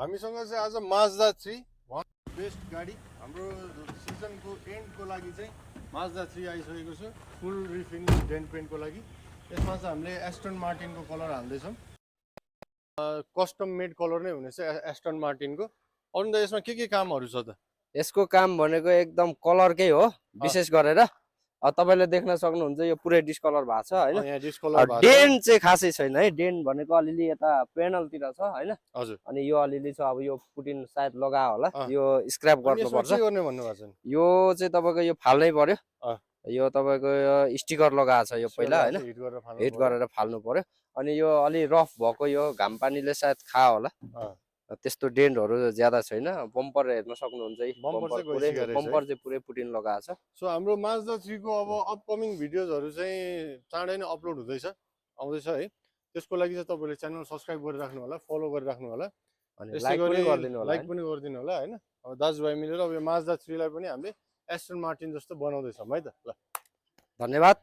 हामीसँग चाहिँ आज माज्दा 3 वान बेस्ट गाडी हाम्रो सिजनको एन्डको लागि चाहिँ माज्दा 3 आइसकेको छ फुल रिफिनिङ डेन्ट पेन्टको लागि। यसमा चाहिँ हामीले एस्टन मार्टिनको कलर हाल्दैछौँ। कस्टम मेड कलर नै हुनेछ एस्टन मार्टिनको। अरू त यसमा के कामहरू छ त? यसको काम भनेको एकदम कलरकै हो विशेष गरेर। तपाईले देख्न सक्नुहुन्छ यो पुरै डिस्कलर भएको छ हैन। यहाँ डिस्कलर भएको छ। डेन्ट चाहिँ खासै छैन है। डेन्ट भनेको अलिअलि यता पेनलतिर छ हैन। हजुर। अनि यो अलिअलि छ, अब यो पुटिन सायद लगा होला, यो स्क्रैप गर्नुपर्छ। के गर्ने भन्नु भएको छ? यो चाहिँ तपाईको यो फाल्नै पर्यो। यो तपाईको स्टिकर लगाएको छ यो पहिला हैन, हिट गरेर फाल्नु पर्यो। अनि यो अलि रफ भएको यो घाम पानीले सायद खा होला, त्यस्तो डेन्टहरु ज्यादा छैन। बम्पर हेर्न सक्नुहुन्छ है, बम्पर चाहिँ पुरै पुटिन लगाएको छ। सो हाम्रो माज्दा 3 को अब अपकमिङ भिडियोजहरु चाहिँ चाँडै नै अपलोड हुँदैछ, आउँदैछ है। त्यसको लागि चाहिँ तपाईले च्यानल सब्स्क्राइब गरिराख्नु होला, फलो गरिराख्नु होला, अनि लाइक पनि गरिदिनु होला, लाइक पनि गरिदिनु होला हैन। अब दाजुभाइ मिलेर अब यो माज्दा 3 लाई पनि हामीले एस्टन मार्टिन जस्तो बनाउँदै छौं है त। ल, धन्यवाद।